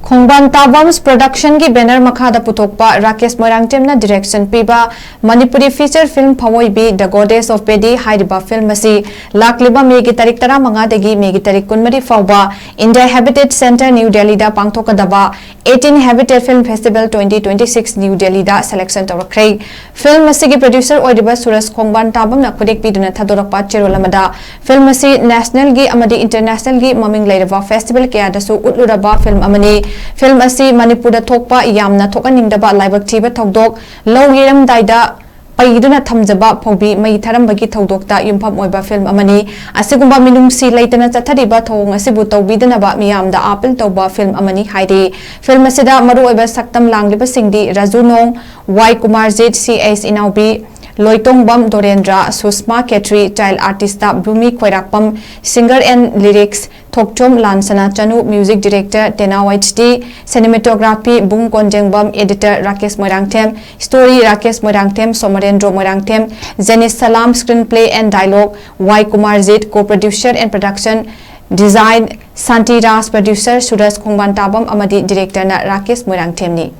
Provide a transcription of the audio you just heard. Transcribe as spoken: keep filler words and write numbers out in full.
ꯈꯣꯡꯕꯥꯟ ꯇꯥꯕꯝꯁ ꯄ꯭ꯔꯣꯗꯛꯁꯟꯒꯤ banner ꯃꯈꯥꯗ ꯄꯨꯊꯣꯛꯄ ꯔꯥꯀꯦꯁ ꯃꯣꯏꯔꯥꯡꯊꯦꯝꯅ ꯗꯤꯔꯦꯛꯁꯟ ꯄꯤꯕ Manipuri feature film Phouoibi the goddess of paddy ꯍꯥꯏꯔꯤꯕ ꯐꯤꯜꯝ ꯑꯁꯤ ꯂꯥꯛꯂꯤꯕ ꯃꯦꯒꯤ ꯇꯥꯔꯤꯛ ꯇꯔꯥꯃꯉꯥꯗꯒꯤ ꯃꯦꯒꯤ ꯇꯥꯔꯤꯛ ꯀꯨꯟꯃꯔꯤ ꯐꯥꯎꯕ ꯏꯟꯗꯤꯌꯥ ꯍꯦꯕꯤꯇꯦꯠ ꯁꯦꯟꯇꯔ ꯅ꯭ꯌꯨ ꯗꯦꯜꯂꯤꯗ ꯄꯥꯡꯊꯣꯛꯀꯗꯕ eighteen Habitat Film Festival twenty twenty six new ꯗꯦꯜꯂꯤꯗ ꯁꯦꯂꯦꯛꯁꯟ ꯇꯧꯔꯛꯈ꯭ꯔꯦ꯫ ꯐꯤꯜꯝ ꯑꯁꯤꯒꯤ ꯄ꯭ꯔꯣꯗ꯭ꯌꯨꯁꯔ ꯑꯣꯏꯔꯤꯕ ꯁꯨꯔꯖ ꯈꯣꯡꯕꯥꯟ ꯇꯥꯕꯝꯅ ꯈꯨꯗꯦꯛ ꯄꯤꯗꯨꯅ ꯊꯥꯗꯣꯔꯛꯄ ꯆꯦꯔꯣꯜ ꯑꯃꯗ, ꯐꯤꯜꯝ ꯑꯁꯤ ꯅꯦꯁꯅꯦꯜꯒꯤ ꯑꯃꯗꯤ ꯏꯟꯇꯔꯅꯦꯁꯅꯦꯜꯒꯤ ꯃꯃꯤꯡ ꯂꯩꯔꯕ ꯐꯦꯁꯇꯤꯚꯦꯜ ꯀꯌꯥꯗꯁꯨ ꯎꯠꯂꯨꯔꯕ ꯐꯤꯜꯝ ꯑꯃꯅꯤ꯫ ꯐꯤꯜꯝ ꯑꯁꯤ ꯃꯅꯤꯄꯨꯔꯗ ꯊꯣꯛꯄ ꯌꯥꯝꯅ ꯊꯣꯛꯍꯟꯅꯤꯡꯗꯕ ꯂꯥꯏꯕꯛ ꯊꯤꯕ ꯊꯧꯗꯣꯛ, ꯂꯧ ꯌꯩꯔꯝꯗꯥꯏꯗ ꯄꯩꯗꯨꯅ ꯊꯝꯖꯕ ꯐꯧꯕꯤ ꯃꯩ ꯊꯥꯔꯝꯕꯒꯤ ꯊꯧꯗꯣꯛꯇ ꯌꯨꯝꯐꯝ ꯑꯣꯏꯕ ꯐꯤꯜꯝ ꯑꯃꯅꯤ꯫ ꯑꯁꯤꯒꯨꯝꯕ ꯃꯤꯅꯨꯡꯁꯤ ꯂꯩꯇꯅ ꯆꯠꯊꯔꯤꯕ ꯊꯧꯑꯣꯡ ꯑꯁꯤꯕꯨ ꯇꯧꯕꯤꯗꯅꯕ ꯃꯤꯌꯥꯝꯗ ꯑꯥꯄꯤꯜ ꯇꯧꯕ ꯐꯤꯜꯝ ꯑꯃꯅꯤ ꯍꯥꯏꯔꯤ꯫ ꯐꯤꯜꯝ ꯑꯁꯤꯗ ꯃꯔꯨꯑꯣꯏꯕ ꯁꯛꯇꯝ ꯂꯥꯡꯂꯤꯕꯁꯤꯡꯗꯤ ꯔꯥꯖꯨ ꯅꯣꯡ, Y Kumarjit, C H Inaobi, Loitongbam Dorendra, Sushma Khetri, child artist Bloomy Khoirakpam, singer and lyrics, Thokchom Lansana Chanu, music director Tenao H D, cinematography Bung Konjengbam, editor Rakesh Moirangthem, story Rakesh Moirangthem, Somorendro Moirangthem, Jenish Salam, screenplay and dialogue Y Kumarjit, co producer and production design Shanti Raj, producer Suraj Khongbantabam ꯑꯃꯗꯤ ꯗꯤꯔꯦꯛꯇꯔꯅ ꯔꯥꯀꯦꯁ ꯃꯣꯏꯔꯥꯡꯊꯦꯝꯅꯤ꯫